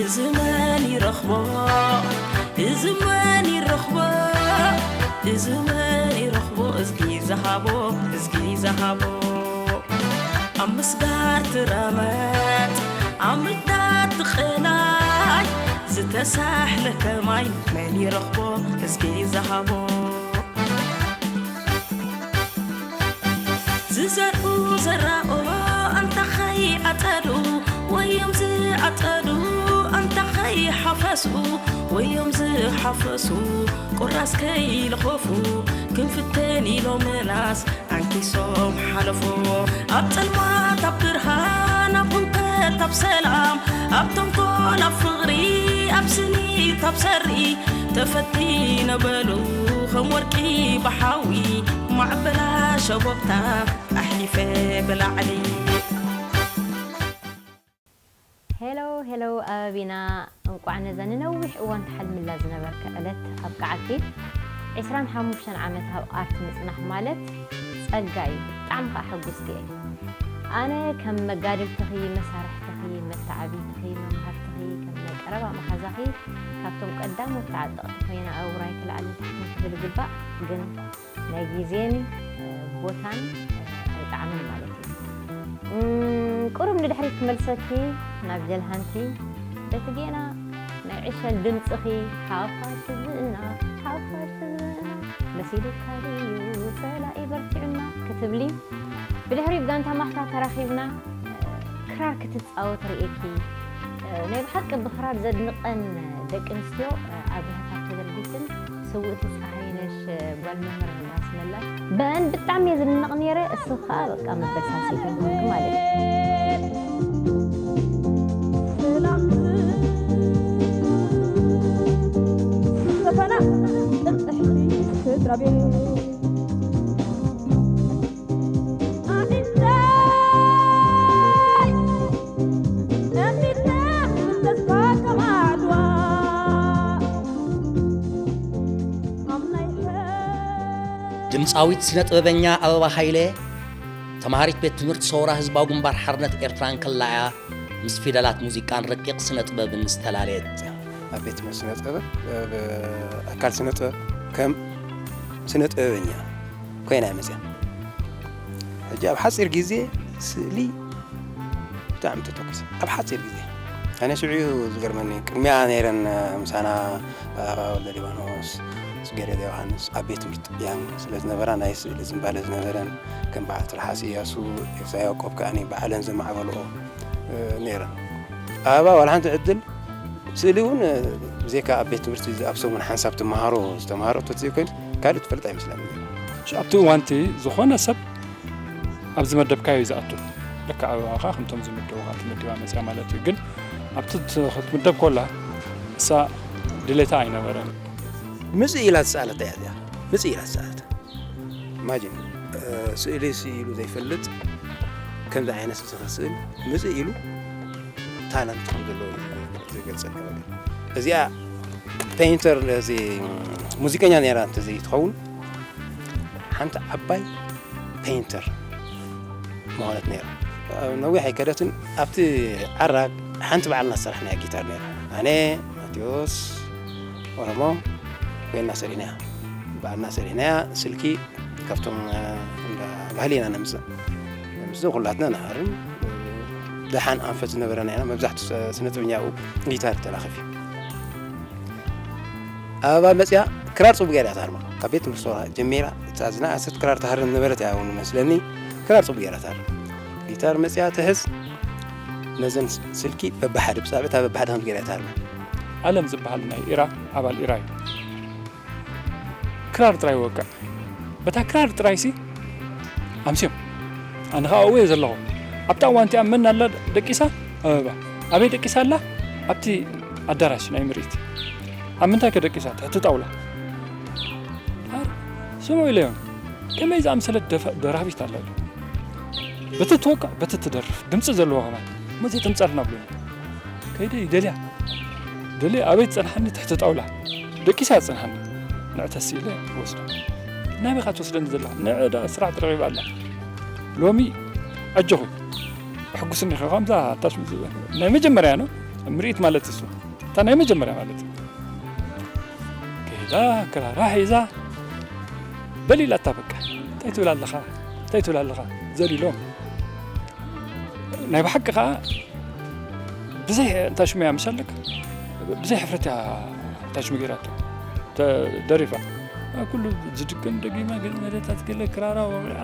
እዚ መን ይረኽቦ? እዚ መን ይረኽቦ? እዚ መን ይረኽቦ? እዝጊ ዝሃቦ፣ እዝጊ ዝሃቦ። ኣብ ምስጋር ትረመጥ፣ ኣብ ምዳድ ትቕላይ፣ ዝተሳሕለ ከማይ መን ይረኽቦ? እዝጊ ዝሃቦ። ዝዘርኡ ዘራኦ ኣንታ ኸይዓጸዱ፣ ወዮም ዝዓጸዱ ኣንታ ኸይሓፈሱ፣ ወዮም ዝሓፈሱ ቁራስ ከይለኸፉ፣ ክንፍተን ኢሎምናስ ኣንኪሶም ሓለፉ። ኣብ ጸልማት ኣብ ብርሃን፣ ኣብ ህውከት ኣብ ሰላም፣ ኣብ ተንኮል ኣብ ፍቕሪ፣ ኣብ ስኒት ኣብ ሰሪ፣ ተፈቲነ በሉ ከም ወርቂ ብሓዊ፣ ማዕበላ ሸቦብታ ኣሕሊፈ ብላዕሊ። ሄሎ ሄሎ ኣበቢና፣ እንቋዕ ነዛ ንነዊሕ እዋን ትሓልምላ ዝነበርኪ ዕለት ኣብቅዓኪ። ዕስራን ሓሙሽተን ዓመት ኣብ ኣርት ምጽናሕ ማለት ጸጋ እዩ። ብጣዕሚ ከኣ ሕጉስቲ እየ። ኣነ ከም መጋድልትኺ፣ መሳርሕትኺ፣ መተዓብይትኺ፣ መምሃርትኺ፣ ከም ናይ ቀረባ መሓዛኺ፣ ካብቶም ቀዳሞት ተዓጠቕቲ ኮይነ ኣብ ውራይ ክልዓልን ታሕትን ክብል ይግባእ፣ ግን ናይ ግዜን፣ እ፣ ቦታን፣ እ፣ ኣይጠዓመን ማለት እዩ። እም፣ ቁሩብ ንድሕሪት ክመልሰኪ ናብ ጀልሃንቲ፣ በቲ ጌና ናይ ዕሸል ድምጽኺ፣ ሓፋሽ ህዝብና፣ ሓፋሽ ህዝብና፣ መሲሉካ ድዩ ጸላኢ በርቲዑና ክትብሊ፣ ብድሕሪ ብጋንታ ማሕታ ተራኺብና፣ ክራር ክትጻወት ርእየኪ። ናይ ብሓቂ ብክራር ዘድንቐን ደቂ ኣንስትዮ ኣብርሃታት ተዘርጊትን ስውእቲ ጸሃይነሽ ጓል መምህር ራስ መላሽ በን ብጣዕሚ እየ ዝድነቕ ነይረ። እሱ ከዓ በቃ መበል ሳልሰይቲ ምዃንኪ ማለት እዩ። ድምጻዊት ስነ ጥበበኛ ኣበባ ሃይለ፣ ተምሃሪት ቤት ትምህርቲ ሰውራ ህዝባዊ ግንባር ሓርነት ኤርትራ እንከላ እያ ምስ ፊደላት ሙዚቃን ረቂቕ ስነ ጥበብን ዝተላለየት። ኣብ ቤት ትምህርቲ ስነ ጥበብ፣ ኣብ ኣካል ስነ ጥበብ ከም ስነ ጥበበኛ ኮይና እያ መፅያ። ሕጂ ኣብ ሓፂር ግዜ ስእሊ ብጣዕሚ ተተኮሰ። ኣብ ሓፂር ግዜ። ኣነ ሽዑ እዩ ዝገርመኒ። ቅድሚያ ነይረን ምሳና ኣበባ ወልደ ሊባኖስ፣ ጽጌረዳ ዮሃንስ ኣብ ቤት ትምህርቲ ጥልያን ስለ ዝነበራ ናይ ስእሊ ዝንባለ ዝነበረን ከም በዓል ትርሓስ እያሱ፣ ኤልሳ ያዕቆብ ከኣ በዓለን ዘማዕበልኦ ነይረን። ኣበባ ዋላ ሓንቲ ዕድል ስእሊ እውን ብዘይካ ኣብ ቤት ትምህርቲ ኣብ ሰሙን ሓንሳብ ትመሃሮ ዝተመሃረቶ ተዘይኮይኑ ካልእ ትፈልጥ ኣይመስለኒ። ኣብቲ እዋንቲ ዝኾነ ሰብ ኣብዚ መደብካ እዩ ዝኣቱ። ልክዕ ኣበባ ኸዓ ከምቶም ዝምደቡኻ ትምድባ መፅያ ማለት እዩ። ግን ኣብቲ ት- ክትምደብ ኮላ እሳ ድሌታ ኣይነበረን። ምፅእ ኢላ ዝሰኣለት እያ እዚኣ። ምፅእ ኢላ ዝሰኣለት። ኢማጂን፣ ስእሊ ስኢሉ ዘይፈልጥ ከምዚ ዓይነት ስእሊ ክስእል ምፅእ ኢሉ ታለንት ከም ዘለዎ እዩ ዝገልፀልካ ነገር። እዚኣ ፔይንተር፣ እዚ ሙዚቀኛ ነይራ እንተዘይትኸውን ሓንቲ ዓባይ ፔይንተር ምኾነት ነይራ። ነዊሕ ኣይከደትን። ኣብቲ ዓራግ ሓንቲ ባዕልና ዝሰራሕናያ ጊታር ነይራ። ኣነ፣ ማቴዎስ፣ ኦሮሞ ኮይንና ሰሪናያ። ባዕልና ሰሪናያ። ስልኪ ካብቶም እንዳ ባህሊ ኢና ነምፅእ። ነምፅእ፣ ኩላትና ንሃርም። ደሓን ኣንፈት ዝነበረና ኢና። መብዛሕትኡ ስነ ጥበበኛ ኣብኡ ጊታር ተላኸፍ እዩ። ኣበባ መፅያ ክራር ፅቡቅ ገይራ እያ ትሃርማ። ካብ ቤት ትምህርቲ ሶራ ጀሚራ እታ ዝነኣሰት ክራር ትሃርም ነበረት እያ እውን መስለኒ። ክራር ፅቡቅ ገይራ ትሃርም። ጊታር መፅያ ትሕዝ፣ ነዘን ስልኪ በብሓደ፣ ብፃብዕታ በብሓደ ከምዚ ገይራ እያ ትሃርማ። ኣለም ዝበሃል ናይ ኢራ ኣባል ኢራ እዩ። ክራር ጥራይ ይወቅዕ። በታ ክራር ጥራይሲ ኣምስዮም። ኣነ ኸኣ ኣብኡ እየ ዘለኹ። ኣብታ እዋን እቲኣ መን ኣላ ደቂሳ? ኣበባ። ኣበይ ደቂሳ ኣላ? ኣብቲ ኣዳራሽ ናይ ምርኢት። ኣብ ምንታይ ከ ደቂሳ? ትሕቲ ጣውላ። ኣረ፣ ስምዑ ኢለዮም። ከመይ ዝኣምሰለት ደፈ-፣ ደራፊት ኣላ ዶ? በቲ ትወቅዕ፣ በቲ ትደርፍ፣ ድምፂ ዘለዎ ከማን። እሞ ዘይተምፀልና ብሉኒ። ከይደ ይደልያ። ደልየ ኣበይ ትፀንሓኒ? ትሕቲ ጣውላ። ደቂሳ ትፀንሓኒ። ንዕተሲ ኢለ ወስዶ። ናበይ ኢኻ ትወስደኒ ዘለኻ? ንዕ ደኣ ስራሕ ተረኺባ ኣላ። ሎሚ ኣጆኹ። ኣሕጉስኒ ኢኻ ከምዛ ኣታሽ ምስ-፣ ናይ መጀመርያ ነው። ምርኢት ማለት እሱ እታ ናይ መጀመርያ ማለት እዩ። ከይዳ ክራራ ሒዛ በል ኢላታ በቃ እንታይ ትብል ኣለኻ እንታይ ትብል ኣለኻ ዘሊሎም ናይ ብሓቂ ከዓ ብዘይ እንታይ ሽሙ እያ ምሰልክ ብዘይ ሕፍረት እያ እንታይ ሽሙ ገይራቶ ተደሪፋ ኩሉ ዝድገም ደጊማ ገለ መደታት ገለ ክራራ ወቂዓ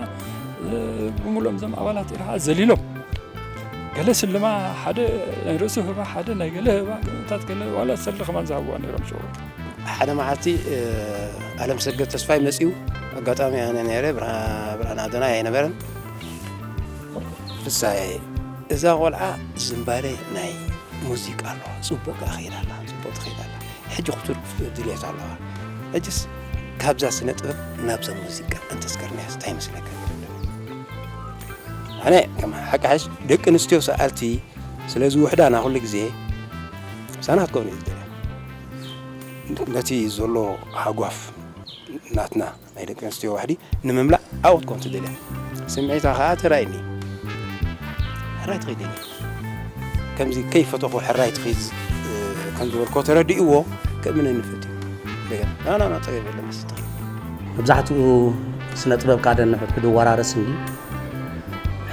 ብምሎም ዘም ኣባላት ኢራ ዘሊሎም ገለ ስልማ ሓደ ናይ ርእሱ ህባ ሓደ ናይ ገለ ህባ ገለታት ገለ ዋላ ሰልዲ ከማን ዝሃብዋ ነይሮም ሽዑ ሓደ መዓልቲ ኣለምሰገድ ተስፋይ መፂኡ ኣጋጣሚ ኣነ ነይረ ብርሃን ኣደናይ ኣይነበረን ፍሳየ እዛ ቆልዓ ዝንባሌ ናይ ሙዚቃ ኣለዋ ፅቡቅ ከይዳ ኣላ ፅቡቅ ትኸይዳ ኣላ ሕጂ ክትርፍ ድልየት ኣለዋ ሕጅስ ካብዛ ስነ ጥበብ ናብዛ ሙዚቃ እንተስከርናያስ እንታይ ይመስለካ ኣነ ከም ሓቂ ሓሽ ደቂ ኣንስትዮ ሰኣልቲ ስለዚ ውሕዳና ኩሉ ግዜ ህፃናት ክኾኑ እዩ ዝደልያ ነቲ ዘሎ ሃጓፍ ናትና ናይ ደቂ ኣንስትዮ ዋሕዲ ንምምላእ ኣብኡ ክትኮን ትደልያ ስምዒታ ከዓ ተራእኒ ሕራይ ትኸይድ የለ ከምዚ ከይፈተኹ ሕራይ ትኸይድ ከም ዝበልኮ ተረዲእዎ ከእምነ ንፈት እዩ እንደገና ና ና ና ፀገም የለ መስተ መብዛሕትኡ ስነ ጥበብ ካደ ንሕድሕዱ ወራረስ እንዲ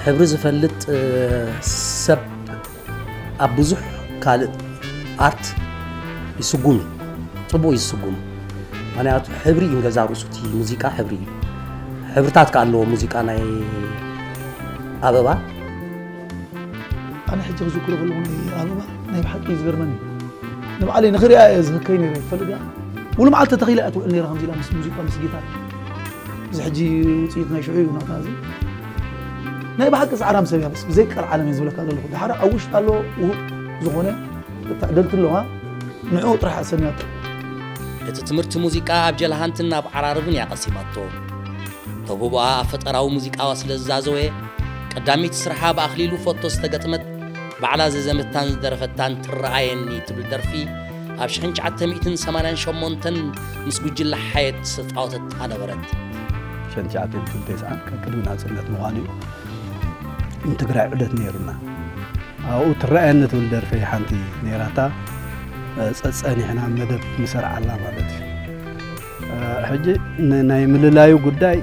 ሕብሪ ዝፈልጥ ሰብ ኣብ ብዙሕ ካልእ ኣርት ይስጉም እዩ። ፅቡቕ እዩ ዝስጉም። ምክንያቱ ሕብሪ እዩ ንገዛ ርእሱ እቲ ሙዚቃ ሕብሪ እዩ። ሕብርታት ከ ኣለዎ ሙዚቃ ናይ ኣበባ። ኣነ ሕጂ ክዝክሮ ከለኹ ናይ ኣበባ ናይ ብሓቂ እዩ ዝገርመኒ። ንባዕለይ ንኽሪኣ እየ ዝህከይ ነይረ ትፈልጥ ዲኣ። ሙሉ መዓልቲ ተተኺላ እያ ትውዕል ነይራ ከምዚ ኢላ ምስ ሙዚቃ ምስ ጊታር። እዚ ሕጂ ውፅኢት ናይ ሽዑ እዩ ናታ እዚ ናይ ብሓቂ ፃዕራም ሰብ እያ በስ ብዘይ ቀልዓለም እየ ዝብለካ ዘለኹ ድሓር ኣብ ውሽጢ ኣሎ ውሁብ ዝኾነ እታ ዕድልቲ ኣለዋ ንዕኡ ጥራሕ እያ ሰንያቶ እቲ ትምህርቲ ሙዚቃ ኣብ ጀልሃንትን ኣብ ዓራርብን እያ ቀሲማቶ ተውህቦኣ ኣብ ፈጠራዊ ሙዚቃዋ ስለ ዝዛዘወ ቀዳመይቲ ስርሓ ብኣኽሊሉ ፎቶ ዝተገጥመት ባዕላ ዘዘመታን ዝደረፈታን ትረኣየኒ ትብል ደርፊ ኣብ ሽሕን ትሽዓተ ሚእትን ሰማንያን ሸሞንተን ምስ ጉጅለ ሓየት ዝተፃወተታ ነበረት። ሽሕን ትሽዓተ ሚእትን ተስዓን ካብ ቅድሚ ናፅነት ምዃኑ እዩ ንትግራይ ዑደት ነይሩና ኣብኡ ትረኣየኒ ትብል ደርፈይ ሓንቲ ነይራታ ጸጸኒሕና መደብ ንሰርዓላ ማለት እዩ ሕጂ ናይ ምልላዩ ጉዳይ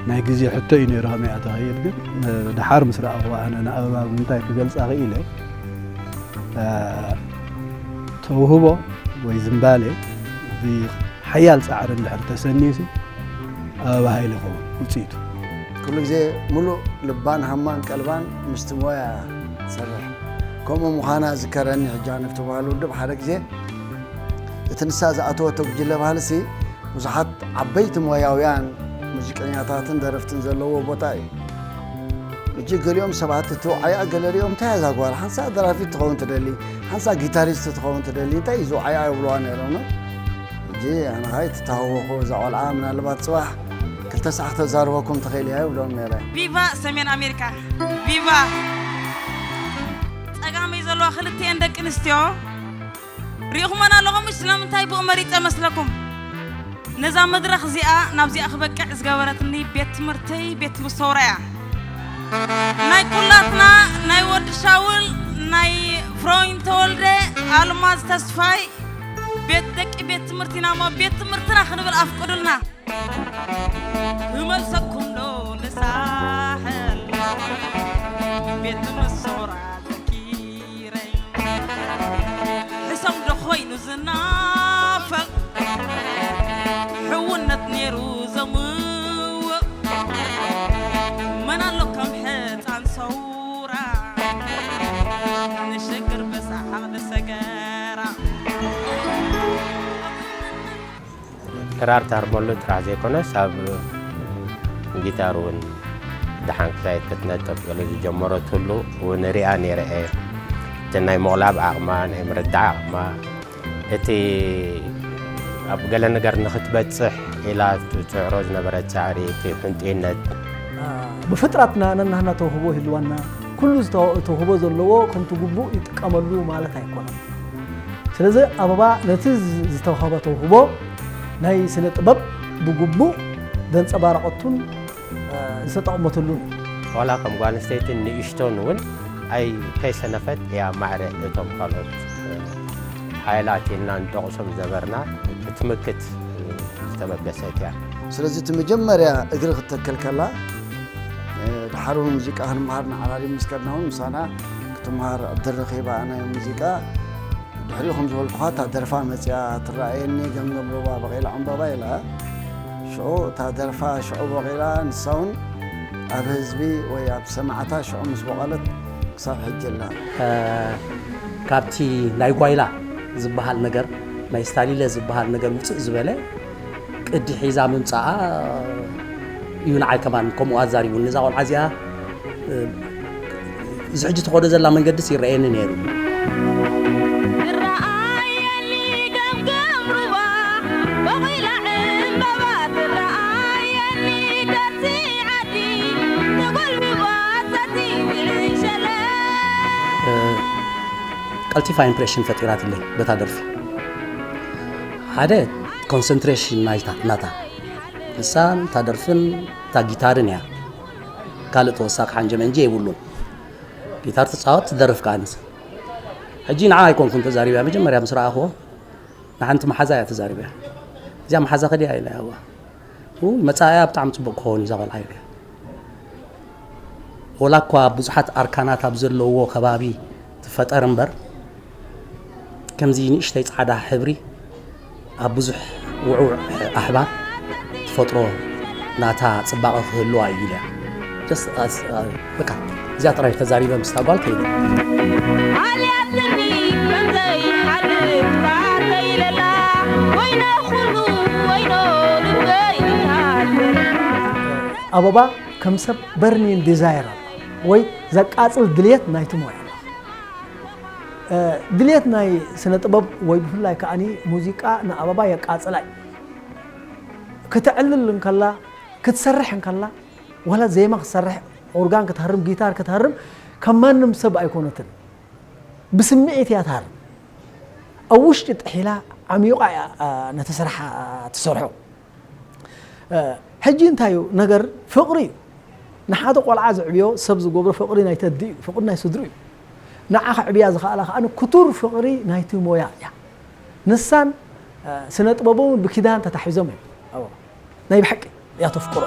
ናይ ግዜ ሕቶ እዩ ነይሩ ከመይ እያ ተኸይድ ግን ድሓር ምስ ረኣኹ ኣነ ንኣበባ ብምንታይ ክገልፃ ክኢለ ተውህቦ ወይ ዝምባሌ ብሓያል ፃዕሪ እንድሕር ተሰንዩ ኣበባ ሃይለ ይኸውን ውፅኢቱ። ኩሉ ግዜ ሙሉእ ልባን ሃማን ቀልባን ምስቲ ሞያ እያ ትሰርሕ። ከምኡ ምዃና እዝከረኒ ሕጂ ኣነ ብቲ ባህሊ ውድብ ሓደ ግዜ እቲ ንሳ ዝኣተወቶ ጉጅለ ባህልሲ ብዙሓት ዓበይቲ ሞያውያን ሙዚቀኛታትን ደረፍትን ዘለዎ ቦታ እዩ። ሕጂ ገሊኦም ሰባት እቲ ውዓይኣ ገለ ሪኦም እንታይ እያ እዛ ጓል ሓንሳእ ደራፊት ትኸውን ትደሊ ሓንሳእ ጊታሪስት ትኸውን ትደሊ እንታይ እዩ እዚ ውዓይኣ ይብልዋ ነይሮም ሕጂ ኣነ ኸኣ ኣይትተሃወኹ እዛ ቆልዓ ምናልባት ጽባሕ ክልተ ሰዓት ክተዛርበኩም ትኽእል እያ ይብሎም ነይረ። ቪቫ ሰሜን ኣሜሪካ ቪቫ ጸጋመይ ዘለዋ ክልቲኤን ደቂ ኣንስትዮ ሪኢኹመን ኣለኹም ስለምንታይ ብኡ መሪጸ መስለኩም ነዛ መድረኽ እዚኣ ናብዚኣ ክበቅዕ ዝገበረትኒ ቤት ትምህርተይ ቤት ትምህርቲ ሰውራ እያ ናይ ኩላትና ናይ ወዲ ሻውል ናይ ፍሮይን ተወልደ ኣልማዝ ተስፋይ ቤት ደቂ ቤት ትምህርቲና እሞ ቤት ትምህርትና ክንብል ኣፍቅዱልና ክመልሰኩም ዶ ንሳሕል ቤት ትምህርቲ ሰውራ ዘኪረ ሕሰም ዶ ኮይኑ ዝናፈል ሕውነት ነይሩ ዘምውእ መን ኣሎ ከም ሕፃን ሰውራ ንሽግር ብሰሓቕ ንሰገራ ክራር ትሃርመሉ ጥራሕ ዘይኮነስ ኣብ ጊታር እውን ደሓን ክሳየት ክትነጥፍ ገለ ዝጀመረትሉ እውን ሪኣ ነይረ እየ። እቲ ናይ ምቕላብ ዓቕማ፣ ናይ ምርዳእ ዓቕማ፣ እቲ ኣብ ገለ ነገር ንኽትበጽሕ ኢላ ትጽዕሮ ዝነበረት ጻዕሪ፣ እቲ ሕንጥይነት። ብፍጥረትና ነናህና ተውህቦ ይህልወና። ኩሉ ዝተውህቦ ዘለዎ ከምቲ ግቡእ ይጥቀመሉ ማለት ኣይኮነን። ስለዚ ኣበባ ነቲ ዝተውሃባ ተውህቦ ናይ ስነ ጥበብ ብግቡእ ዘንጸባረቐቱን ዝተጠቕመትሉን እዩ። ዋላ ከም ጓል ኣንስተይቲ ንእሽቶን እውን ኣይ ከይሰነፈት እያ ማዕረ እቶም ካልኦት ሓይላት ኢልና ንጠቕሶም ዝነበርና ክትምክት ዝተበገሰት እያ። ስለዚ እቲ መጀመርያ እግሪ ክትተክል ከላ፣ ድሓር እውን ሙዚቃ ክንመሃር ንዓላሊ ምስ ከድና እውን ምሳና ክትመሃር ዕድል ረኺባ ናይ ሙዚቃ። ድሕሪኡ ከም ዝበልኩኻ እታ ደርፋ መፅያ ትረኣየኒ፣ ገምገም ሩባ በቒላ ዕምበባ ኢላ። ሽዑ እታ ደርፋ ሽዑ በቒላ፣ ንሳ እውን ኣብ ህዝቢ ወይ ኣብ ሰማዕታ ሽዑ ምስ በቐለት ክሳብ ሕጂ ኣላ። ካብቲ ናይ ጓይላ ዝበሃል ነገር ናይ ስታሊለ ዝበሃል ነገር ውፅእ ዝበለ ቅዲ ሒዛ ምምፃኣ እዩ ንዓይ ከማን ከምኡ ኣዛሪቡኒ። እዛ ቆልዓ እዚኣ እዚ ሕጂ ትኸዶ ዘላ መንገድስ ይረኣየኒ ነይሩ። ቀልጢፋ ኢምፕሬሽን ፈጢራትለይ በታ ደርፊ። ሓደ ኮንሰንትሬሽን ናይታ ናታ ንሳን እታ ደርፍን እታ ጊታርን እያ። ካልእ ተወሳኺ ሓንጀመንጂ የብሉን። ጊታር ትፃወት ትደርፍ ከኣንስ። ሕጂ ንዓ ኣይኮንኩን ተዛሪብያ መጀመርያ ምስ ረኣኽዎ ንሓንቲ መሓዛ እያ ተዛሪብያ። እዚኣ መሓዛ ከዲያ ኢለ ያዋ። ውይ መጻኢያ ብጣዕሚ ጽቡቕ ክኸውን እዩ እዛ ቆልዓ ኢለ። ወላ እኳ ብዙሓት ኣርካናት ኣብ ዘለዎ ከባቢ ትፈጠር እምበር ከምዚ ንእሽተይ ጻዕዳ ሕብሪ ኣብ ብዙሕ ውዕውዕ ኣሕባር ትፈጥሮ ናታ ጽባቐ ክህልዋ እዩ ኢለ እያ። በቃ እዚኣ ጥራይ ተዛሪበ ምስታ ጓል ከይደ። ኣበባ ከም ሰብ በርኒን ዲዛየር ኣሎ ወይ ዘቃፅል ድልየት ናይቲ ሞያ ኣሎ። ድልየት ናይ ስነ ጥበብ ወይ ብፍላይ ከዓኒ ሙዚቃ ንኣበባ የቃፅላ እዩ። ክተዕልል እንከላ ክትሰርሕ እንከላ ዋላ ዜማ ክትሰርሕ ኦርጋን ክትሃርም ጊታር ክትሃርም ከም ማንም ሰብ ኣይኮነትን። ብስምዒት እያ ትሃርም። ኣብ ውሽጢ ጥሒላ ዓሚቋ እያ ነቲ ስርሓ ትሰርሖ። ሕጂ እንታይ እዩ ነገር ፍቕሪ እዩ። ንሓደ ቆልዓ ዝዕብዮ ሰብ ዝገብሮ ፍቕሪ ናይ ተዲ እዩ፣ ፍቕሪ ናይ ስድሩ እዩ። ንዓ ከዕብያ ዝኸኣላ ከኣ ክቱር ፍቕሪ ናይቲ ሞያ እያ። ንሳን ስነ ጥበቦምን ብኪዳን ተታሒዞም እዮም። ናይ ብሓቂ እያ ተፍቅሮ።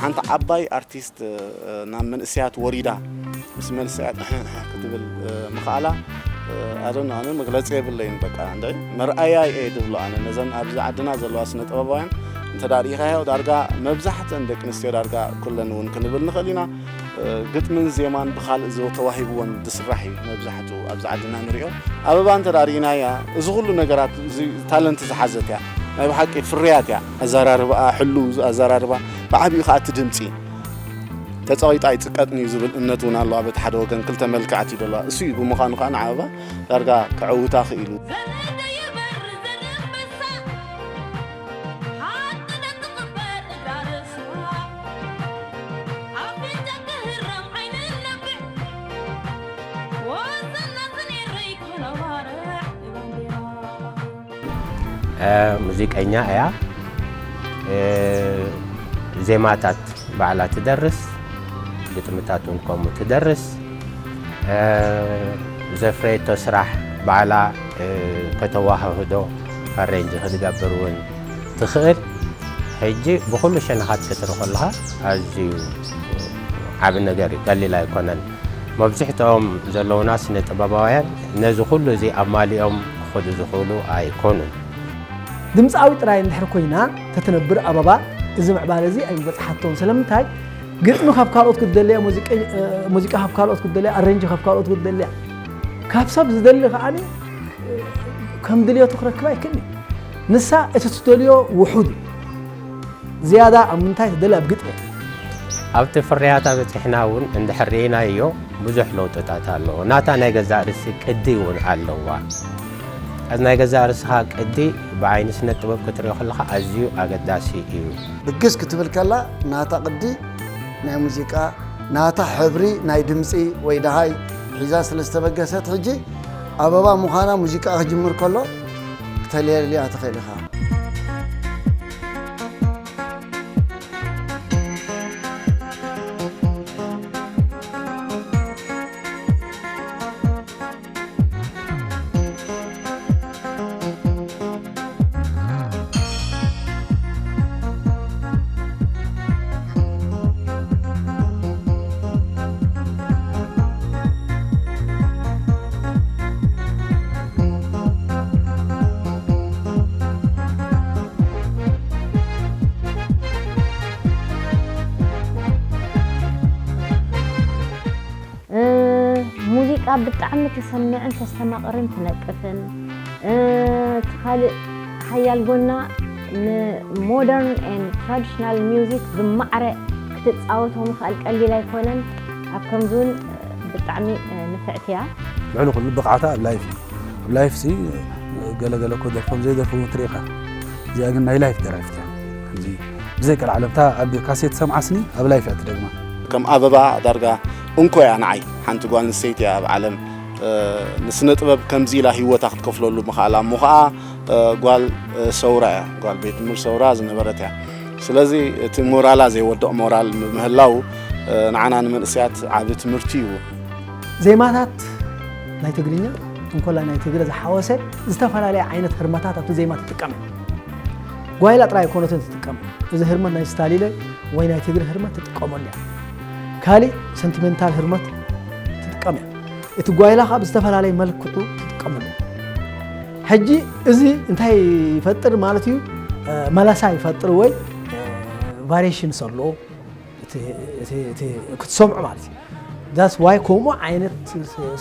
ሓንቲ ዓባይ ኣርቲስት ናብ መንእሰያት ወሪዳ ምስ መንእሰያት ክትብል ምኽኣላ ኣዶን ኣነ መግለፂ የብለይን። በቃ እንደ መርኣያ እየ ዝብሎ ኣነ ነዘን ኣብዚ ዓድና ዘለዋ ስነ ጥበባውያን እንተ ዳርኢኻዮ ዳርጋ መብዛሕትአን ደቂ ኣንስትዮ ዳርጋ ኩለን እውን ክንብል ንኽእል ኢና። ግጥምን ዜማን ብኻልእ ተዋሂብወን ዝስራሕ እዩ መብዛሕትኡ ኣብዚ ዓድና ንሪኦ። ኣበባ እንተ ርኢናያ እዚ ኩሉ ነገራት እዚ ታለንት ዝሓዘት እያ። ናይ ብሓቂ ፍርያት እያ። ኣዘራርባኣ ሕሉው ኣዘራርባ፣ ብዓቢኡ ከዓ እቲ ድምፂ ተፀቒጣ ኣይፅቀጥን እዩ ዝብል እምነት እውን ኣለዋ። በቲ ሓደ ወገን ክልተ መልክዓት እዩ ዘለዋ። እሱ እዩ ብምዃኑ ከዓ ንዓበባ ዳርጋ ከዕውታ ክኢሉ። ሙዚቀኛ እያ። ዜማታት ባዕላ ትደርስ፣ ግጥምታት እውን ከምኡ ትደርስ። ዘፍረየቶ ስራሕ ባዕላ ከተዋህህዶ ኣሬንጅ ክትገብር እውን ትኽእል። ሕጂ ብኹሉ ሸነኻት ክትርኢ ከለኻ ኣዝዩ ዓቢ ነገር እዩ፣ ቀሊል ኣይኮነን። መብዝሕትኦም ዘለዉና ስነ ጥበባውያን ነዚ ኩሉ እዚ ኣማሊኦም ክኸዱ ዝኽእሉ ኣይኮኑን። ድምፃዊ ጥራይ እንድሕር ኮይና ተትነብር ኣበባ እዚ ምዕባለ እዚ ኣይምበፅሓቶን። ስለምንታይ? ግጥሚ ካብ ካልኦት ክትደልያ፣ ሙዚቃ ካብ ካልኦት ክትደልያ፣ ኣሬንጅ ካብ ካልኦት ክትደልያ፣ ካብ ሰብ ዝደሊ ከዓኒ ከም ድልየቱ ክረክብ ኣይክእልን እዩ። ንሳ እቲ ትደልዮ ውሑድ እዩ። ዝያዳ ኣብ ምንታይ ትደሊ? ኣብ ግጥሚ። ኣብቲ ፍርያታ በጺሕና እውን እንድሕር ርኢናዮ ብዙሕ ለውጥታት ኣለዎ። ናታ ናይ ገዛእ ርእሲ ቅዲ እውን ኣለዋ። እዚ ናይ ገዛእ ርእስኻ ቅዲ ብዓይኒ ስነ ጥበብ ክትሪኦ ከለኻ ኣዝዩ ኣገዳሲ እዩ። ብግስ ክትብል ከላ ናታ ቅዲ ናይ ሙዚቃ፣ ናታ ሕብሪ ናይ ድምጺ ወይ ደሃይ ሒዛ ስለ ዝተበገሰት ሕጂ ኣበባ ምዃና ሙዚቃ ክጅምር ከሎ ክተልየልያ ትኽእል ኢኻ። ሙዚቃ ብጣዕሚ ተሰምዕን ተስተማቕርን ትነቅፍን እቲ ካልእ ሓያል ጎና ን modern and traditional music ብማዕረ ክትፃወቶ ምኽኣል ቀሊል ኣይኮነን። ኣብ ከምዚ እውን ብጣዕሚ ንፍዕቲ እያ። ልዕሊ ኩሉ ብቕዓታ ኣብ live እዩ። ኣብ live ሲ ገለ ገለ እኮ ደርፎም ዘይደርፉ እውን ትርኢ ኢኻ። እዚኣ ግን ናይ live ደራፊት እያ። ከምዚ ብዘይ ቀልዓለምታ ኣብ ካሴት ሰምዓስኒ ኣብ live እያ ትደግማ። ከም ኣበባ ዳርጋ እንኮ እያ ንዓይ። ሓንቲ ጓል ኣንስተይቲ እያ ኣብ ዓለም ንስነ ጥበብ ከምዚ ኢላ ህይወታ ክትከፍለሉ ምኽኣላ እሞ ኸዓ ጓል ሰውራ እያ፣ ጓል ቤት ትምህርቲ ሰውራ ዝነበረት እያ። ስለዚ እቲ ሞራላ ዘይወድቕ ሞራል ምህላው ንዓና ንመንእሰያት ዓቢ ትምህርቲ እዩ። ዜማታት ናይ ትግርኛ እንኮላ ናይ ትግረ ዝሓወሰ ዝተፈላለየ ዓይነት ህርመታት ኣብቲ ዜማ ትጥቀም። ጓይላ ጥራይ ኣይኮነትን ትጥቀም። እዚ ህርመት ናይ ስታሊለ ወይ ናይ ትግረ ህርመት ትጥቀመሉ እያ። ካሊእ ሰንቲሜንታል ህርመት ትጥቀም እያ። እቲ ጓይላ ካብ ዝተፈላለየ መልክዑ ትጥቀመሉ። ሕጂ እዚ እንታይ ይፈጥር ማለት እዩ? መለሳ ይፈጥር ወይ ቫሪሽንስ ኣለዎ። ክትሰምዑ ማለት እዩ። ዳስ ዋይ ከምኡ ዓይነት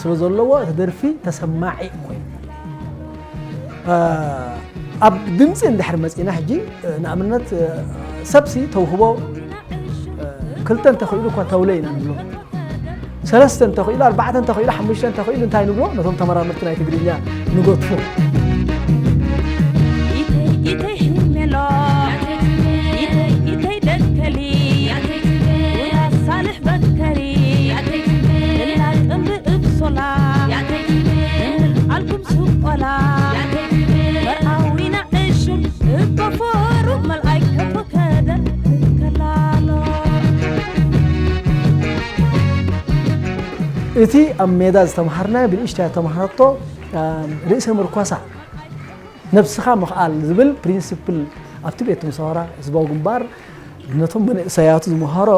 ስለ ዘለዎ እቲ ደርፊ ተሰማዒ ኮይኑ ኣብ ድምፂ እንድሕር መፂና ሕጂ ንኣብነት ሰብሲ ተውህቦ ክልተ እንተኽኢሉ እኳ ተውለ ኢና ንብሎ። ሰለስተ እንተኽኢሉ፣ ኣርባዕተ እንተኽኢሉ፣ ሓሙሽተ እንተኽኢሉ እንታይ ንብሎ? ነቶም ተመራመርቲ ናይ ትግርኛ ንገድፎ። ኢተይ ኢተይ ሂሜሎ ኢተይ ኢተይ ደከሊ ውላ ሳልሕ በከሪ እላ ጥምቢ እብሶላ እንልዓልኩም ስቆላ መርዓዊና ዕሹል እበፎሩ መልኣይ ከቦ ከደ ከላሎ። እቲ ኣብ ሜዳ ዝተምሃርናዮ ብንእሽተያ ተምሃረቶ ርእሰ ምርኮሳ ነብስኻ ምኽኣል ዝብል ፕሪንስፕል ኣብቲ ቤት ምሳወራ ህዝባዊ ግንባር ነቶም መንእሰያቱ ዝመሃሮ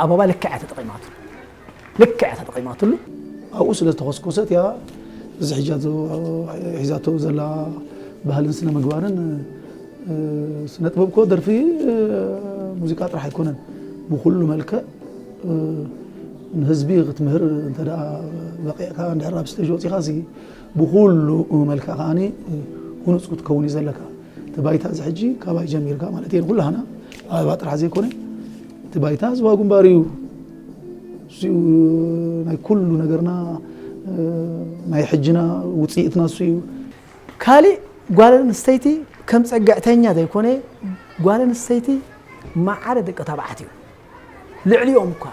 ኣባባ ልክዕ እያ ተጠቒማትሉ። ልክዕ እያ ተጠቒማትሉ። ኣብኡ ስለ ዝተኾስኮሰት እያ እዚ ሕጃ ሒዛቶ ዘላ ባህልን ስነ ምግባርን ስነ ጥበብ እኮ ደርፊ ሙዚቃ ጥራሕ ኣይኮነን። ብኩሉ መልክዕ ንህዝቢ ክትምህር እንተ ደኣ በቂዕካ እንድሕር ኣብ ስቴጅ ወፂኻ እዚ ብኩሉ መልክዕ ከዓኒ ህኑፅ ክትከውን እዩ ዘለካ። እቲ ባይታ እዚ ሕጂ ካባይ ጀሚርካ ማለት እየ ንኩላህና ኣበባ ጥራሕ ዘይኮነ እቲ ባይታ ህዝባዊ ግንባር እዩ። እሱ ናይ ኩሉ ነገርና ናይ ሕጅና ውፅኢትና እሱ እዩ። ካሊእ ጓል ኣንስተይቲ ከም ፀግዕተኛ ዘይኮነ ጓል ኣንስተይቲ ማዕረ ደቂ ተባዕትዮ ልዕሊኦም እኳ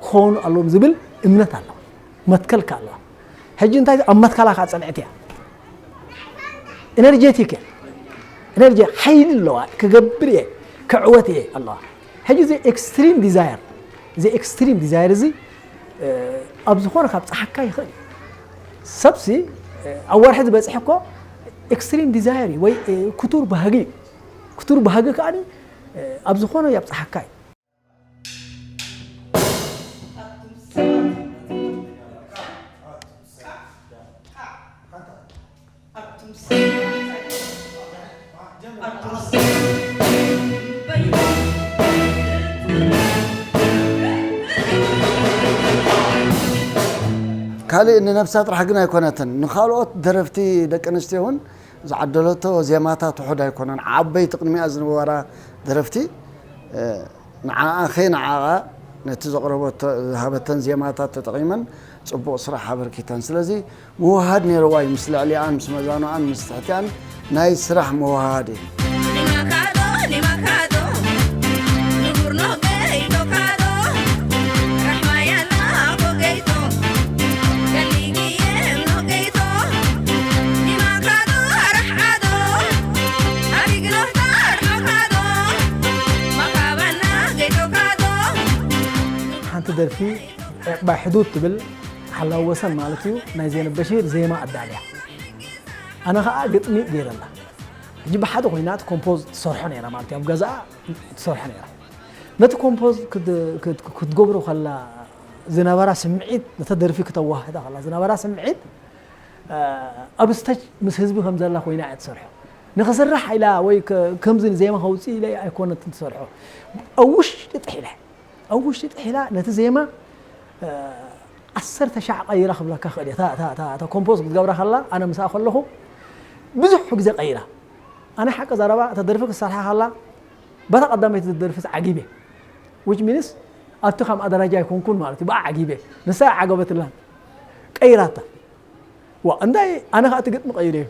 ክኾኑ ኣለዎም ዝብል እምነት ኣለዎ። መትከልካ ኣለዋ። ሕጂ እንታይ ኣብ መትከላ ከዓ ፅንዕቲ እያ። ኤነርጀቲክ እያ። ኤነርጂ ሓይሊ ኣለዋ። ክገብር እየ ክዕወት እየ ኣለዋ። ሕጂ እዚ ኤክስትሪም ዲዛየር እዚ ኤክስትሪም ዲዛየር እዚ ኣብ ዝኾነ ካብ ፀሓካ ይኽእል እዩ። ሰብሲ ኣብ ወርሒ ዝበፅሕ እኮ ኤክስትሪም ዲዛየር እዩ ወይ ክቱር ባህጊ እዩ። ክቱር ባህጊ ከዓ ኣብ ዝኾነ ያብፅሓካ እዩ። ካልእ ንነብሳ ጥራሕ ግን ኣይኮነትን፣ ንኻልኦት ደረፍቲ ደቂ ኣንስትዮ እውን ዝዓደለቶ ዜማታት ውሑድ ኣይኮነን። ዓበይቲ ቅድሚኣ ዝነበራ ደረፍቲ ንዓኣ ከይንዓቓ ነቲ ዘቕረበቶ ዝሃበተን ዜማታት ተጠቒመን ጽቡቕ ስራሕ ኣበርኪተን። ስለዚ ምውሃድ ነይርዋ እዩ፣ ምስ ልዕሊኣን ምስ መዛኑኣን ምስ ትሕቲኣን ናይ ስራሕ ምውሃድ እዩ። ሓንቲ ደርፊ ዕቕባይ ሕዱድ ትብል ሓላው ወሰን ማለት እዩ። ናይ ዜነ በሺር ዜማ ኣዳልያ፣ ኣነ ኸዓ ግጥሚ ገይረላ። ሕጂ ብሓደ ኮይና እቲ ኮምፖዝ ትሰርሖ ነይራ ማለት እዩ። ኣብ ገዛኣ ትሰርሖ ነይራ። ነቲ ኮምፖዝ ክትገብሮ ከላ ዝነበራ ስምዒት፣ ነተ ደርፊ ክተዋህዳ ከላ ዝነበራ ስምዒት ኣብ ስተጅ ምስ ህዝቢ ከም ዘላ ኮይና እያ ትሰርሖ። ንኽስራሕ ኢላ ወይ ከምዚ ዜማ ከውፅእ ኢለ ኣይኮነትን ትሰርሖ። ኣብ ውሽጢ ጥሒላ፣ ኣብ ውሽጢ ጥሒላ ነቲ ዜማ ዓሰርተ ሻዕ ቀይራ ክብለካ ክእል እየ። እታ ኮምፖዝ ክትገብራ ከላ ኣነ ምስኣ ከለኹ ብዙሕ ግዜ ቀይራ። ኣነ ሓቂ ዘረባ እታ ደርፊ ክሰርሓ ከላ በታ ቀዳመይቲ ደርፊ ዓጊበ። Which means ኣብቲ ከምኣ ደረጃ ኣይኮንኩን ማለት እዩ። ብኣ ዓጊበ። ንሳ ዓገበትላን ቀይራታ። ዋ እንታይ ኣነ ከዓ እቲ ግጥሚ ቀይረ እዩ።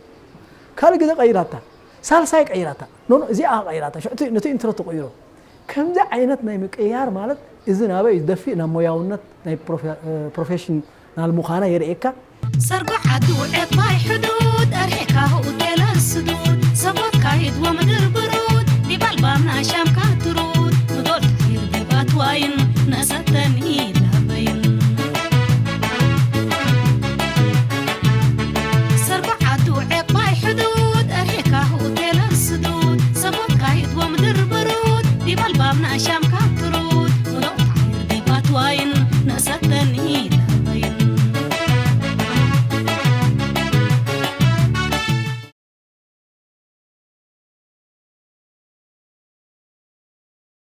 ካልእ ግዜ ቀይራታ፣ ሳልሳይ ቀይራታ፣ ኖ ኖ እዚኣ ቀይራታ፣ ሽዑ እቲ- ነቲ ኢንትሮ ተቆይሮ። ከምዚ ዓይነት ናይ ምቅያር ማለት እዚ ናበይ እዩ ደፊእ ናብ ሞያውነት ናይ ፕሮፌ- እ፣ ፕሮፌሽናል ምዃና የርእየካ። ሰርጎ ዓዱ ዕባይ ሕዱድ ኣርሒካ ሆቴል ስዱድ ሰቦት ካይድ ወምድር ብሩድ ዲባልባና ሻምካ